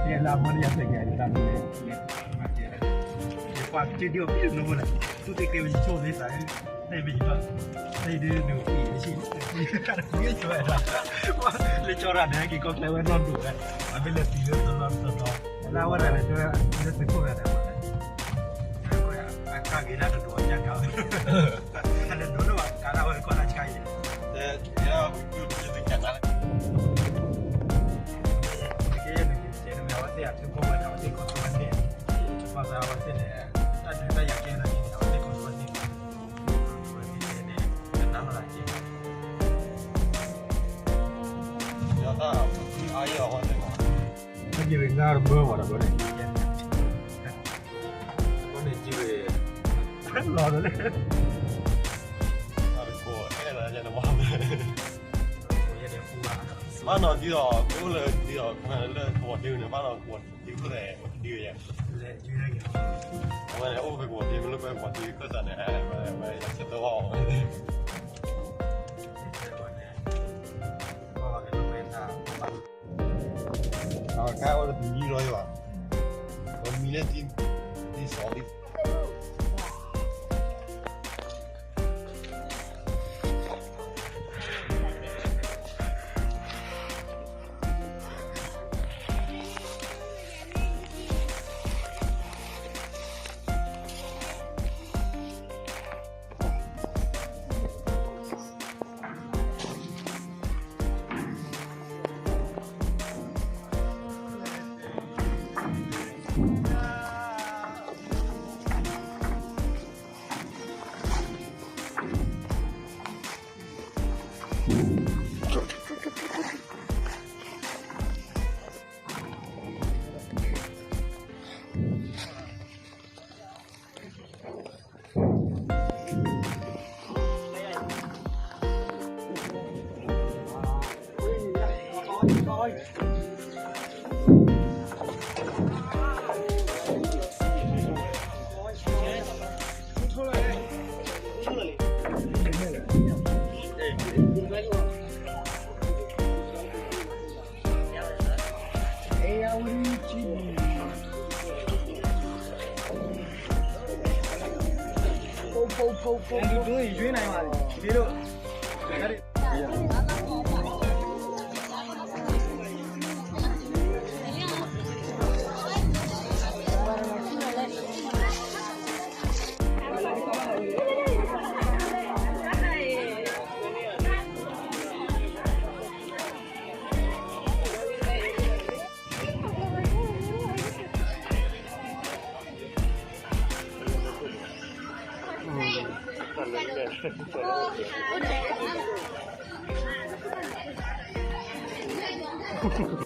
လၢအမ့ၢ်ယၤသ့ၣ်ကဲ ယတၢ်မ့ၢ်လဲၣ်, ယကွၢ်က့ဒ်အီၤဖံးနမ့ၢ်လဲၣ်, သူၣ်က့က့ဝဲယဆိၣ်သ့သး, သ့ၣ်မ့ၢ်ယဘၣ်, သ့ၣ်ဒ်နုၤအံၤယဆံၣ်, ယဆိၣ်ဝဲဒၣ်, လၢကၠီရၤန့ၣ် က့ၤကီၢ်ချၢဝဲနီၢ်ဒိၣ်ဝဲ, အမ့ၢ်လဲၤသံလၢသီသီသီသီ, လၢအဝဲဒၣ်န့ၣ် တဲဝဲလၢသုးခိၣ်ဂၤဒဲးမ့ၢ်လဲၣ်, အကါဂ့ၤဒၣ်တဒိးအညါကါဝဲ, အလဲၤဒိးန့ၢ်ဘၣ်ကါဒၣ်ဝဲကီၢ်ဒၣ်ဆါအံၤ, ကဲန့�39 ဘၣ်နီၤဒ်သိး ကအိၣ်လၢဒ်သိး လၢကဝီၤဒ့န့ၣ် ဘၣ်နီၤကဘၣ်အိၣ်လၢကဝီၤဒ့န့ၣ် ဘၣ်နီၤကဝီၤဒ့ဝဲယါ, အဝဲန့ၣ်အိၣ်ဖဲကဝီၤဒ့ မ့ၢ်လၢဖဲကဝီၤဒ့ခၢၣ်စးန့ၣ် ဝဲဆၢထၢၣ်ဘၣ်အီၤဝဲ, အဝဲအိၣ်ဒီးတမံၤလီၤယဘၣ်, ပမံၤလၢ ဒ်သိးလံ